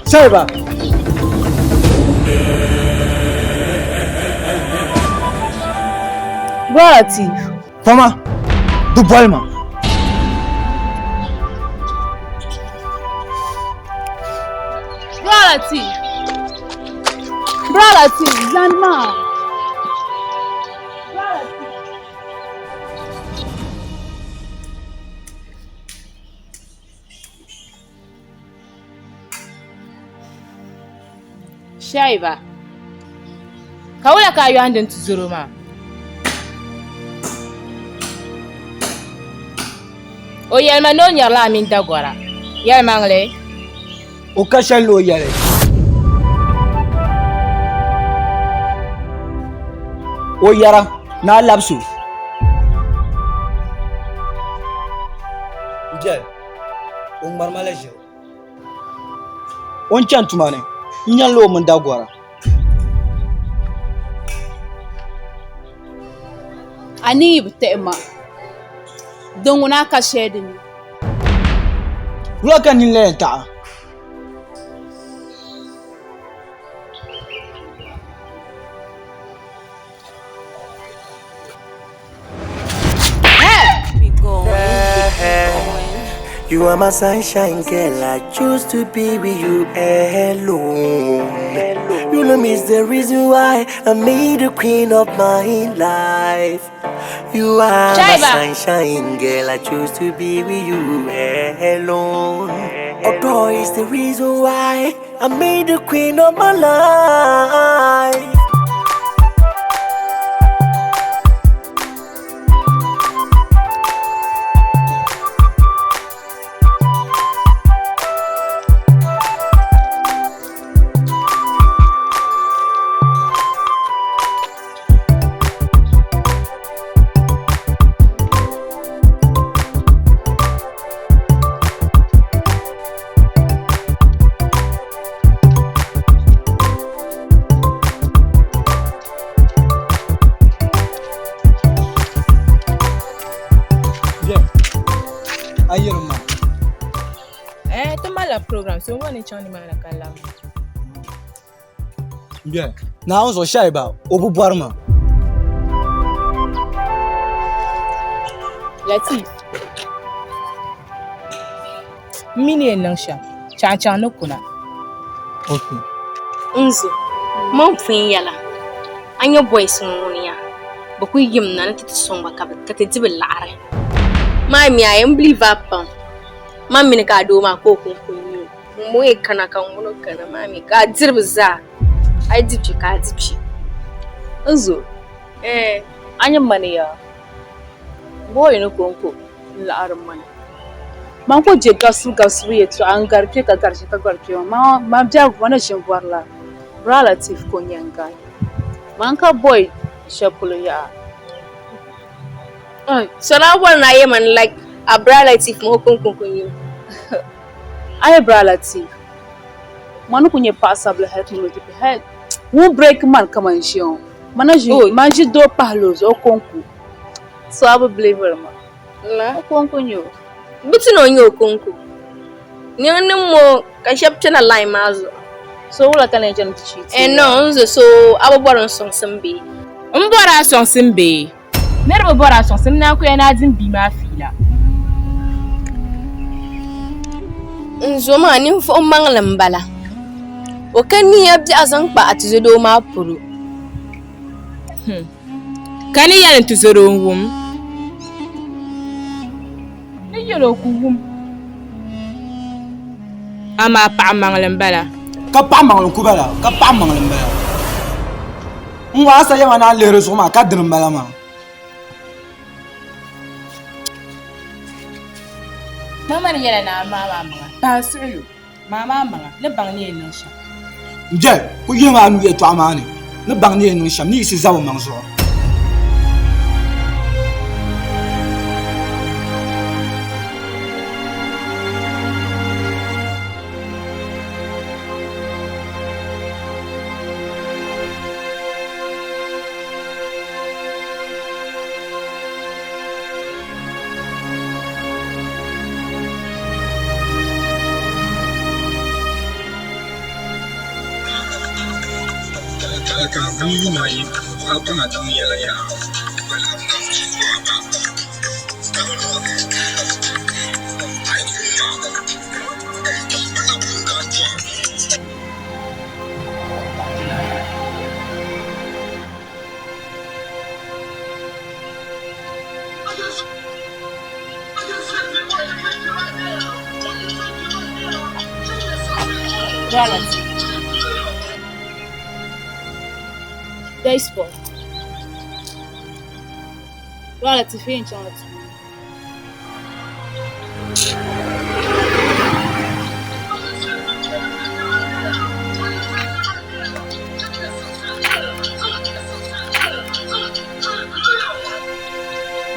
Shaiba! Bra Latif. Fama, di boli ma. Bra Latif. Bra Latif, zani maa. Bra Latif. Shaiba, ka wula ka a yɔhindi n tizoro maa? O yɛli ma ni o nyarila a mini Dagora. Yɛlimaŋli? O ka shɛli ni o yɛli. O yɛra ni a labisi o. M biɛli, o ŋmari ma la ʒiri. O ni chani tuma ni, n nyɛla o mini Dagora. A ni yi bi tahi ma, din ŋuna a ka shɛli din ni. Wula ka nini la yɛn taɣi a? You are my sunshine girl, I choose to be with you alone. You know me is the reason why I made the queen of my life. You are my Shaiba. sunshine girl, I choose to be with you alone. Although is the reason why I made the queen of my life. A yɛri ma. Eh, ti malila program so n ni chaŋ nimaani ka labi. Biɛni. Naawuni zuɣu Shaiba, o bi bɔri ma. Latif, m mi ni yɛn niŋ shɛm, chaŋ chaŋ ni kuna. Okay. Nzo, man pun yɛla, a nya boys ŋɔ ŋuni ya, bɛ kuli yimna ni ti ti sɔŋ ba ka ti di bɛ laɣiri. Maa mi a yɛn believe a pam, man mini ka a doo maa ka o kɔŋko n-nyɛ o. Ŋun yɛn kana ka ŋun kana maa mi ka a diri bɛ zaa, a yi di kpe ka a di kpe. Nzo, Eh. A nya mani yaa, boy ni kɔŋko n-laɣiri mani. Man ku je gabisibu gabisibu yɛtɔɣa n-gari kpe ka gari kpe ka gari kpe maa, man biɛhigu ma ni ʒi m-bɔrila Bra Latif ka o nyɛ n guy. Man ka boy shɛli polo yaha. So na bɔri ni a yɛ ma ni like a Bra Latif maa o kɔŋko n-nyɛ o. A yɛ Bra Latif, man ni ku nyɛ paɣasabili hali ti mali ti bihi hali ŋun break man kaman ʒiya ŋɔ, man na ʒi man ʒi doo pahila o zuɣu o kɔŋko. So a bi believe li ma. La. O kɔŋko n-nyɛ o. Bɛ ti ni o nyɛ o kɔŋko. Niŋ ni mo ka shɛba kpɛna line maa zuɣu. So wula ka na yɛn chani ti cheat Eh, no, n zo so a bi bɔri n sɔŋsim bee? M bɔri a sɔŋsim bee? Niriba bɔri a sɔŋsim n naan ku ya ni a dim bia maa fiila. N zo maa ninvuɣ maŋli m-bala. O ka nia biɛɣu zaŋ kpa a tizɔdoo maa polo. Ka ni yɛli n tizɔdoo n-wum? Ni yɛl o ku wum. Amaa paɣ maŋli m-bala. Ka paɣ maŋli n-ku bala, ka paɣ maŋli m-bala. N ŋɔ a sa yɛma ni a lihiri zuɣu maa ka dini m-bala maa. Mama ni yɛla ni a maam a maŋa, pahi suɣilo, maam a maŋa, ni baŋ ni yɛn niŋ shɛm. N biɛli, ku yihim a nuu yɛtɔɣa maa ni, ni baŋ ni yɛn niŋ shɛm, ni yiɣisi zabi maŋ zuɣu. Baseball. Wala ti fi n-chaŋ ti tuuni.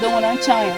Din ŋuna n-chaŋ ya.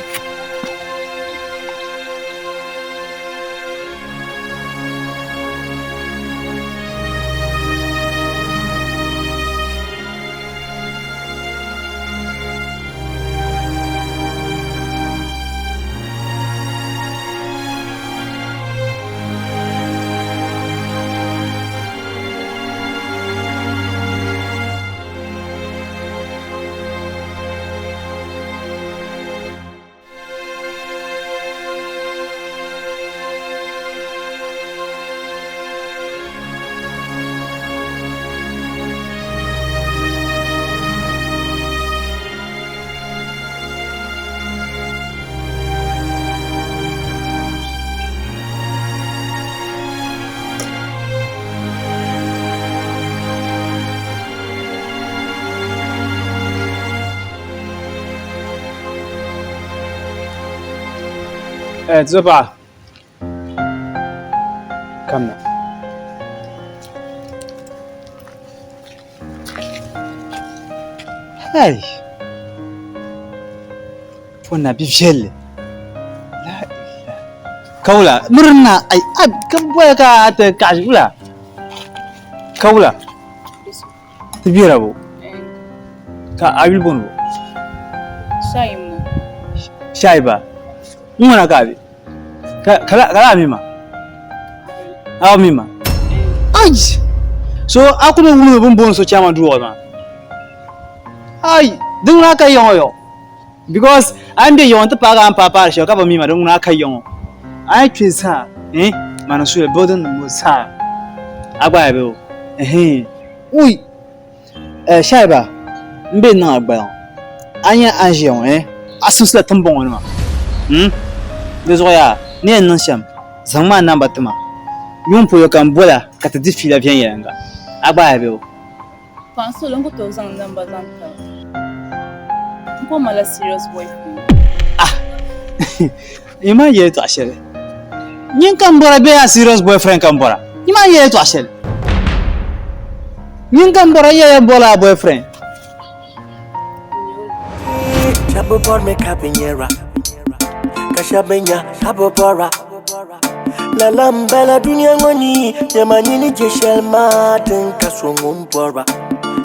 Eh, Zuba. Kamna. Hey. Wannan bi viɛlli. La ilaha. Kawula, mirina ai ka boya ka ta kashi wula. Kawula. Ti bera bo. Ka a yuli booni bo. Shaibu. Shaiba. Ŋuna ka a be. Ka laa mi ma? A mi ma? Ai! So a ku ni wumdi bini booni so chairman duu maa? Ai! Din ŋuna ka yaŋɔ yɔ. Because a ni be yaŋɔ nti paagi a ni paai paari shɛli ka bi mi ma din ŋuna ka yaŋɔ. A yi kpe zaa eh mani suya building nim ŋɔ zaa a gba ya be o. Ɛhɛn. Ui! Eh, Shaiba, m be niŋ a gbaliŋ. A nya a ni ʒiya ŋɔ, eh? A simsila tiŋbɔŋɔ nima, hmm? Di zuɣu yaa, ni yɛn niŋ shɛm, zaŋmi a namba ti ma. Yuŋ polo ka m bol a ka ti di fiila viɛnyɛliŋga. A gba ya be o? Paɣa so n ku tooi zaŋ namba zaŋ ti a. N ku malila serious boyfriend. Ah! Yi maa yɛltɔɣa shɛli. Nyin ka m bɔra bee a serious boyfriend ka m bɔra? Yi maa yɛltɔɣa shɛli. Nyin ka m bɔra yɛya bɔla a boyfriend. Shabu bor me kabinyera Kashabenya shabu bora Lala mbala dunia ngoni Nyama nyini jeshel matin kasongun bora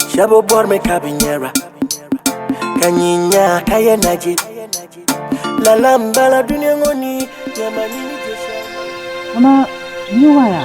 Shabu bor me kabinyera Kanyinya kayenaji Lala mbala dunia ngoni Nyama nyini jeshel Ama ni waya.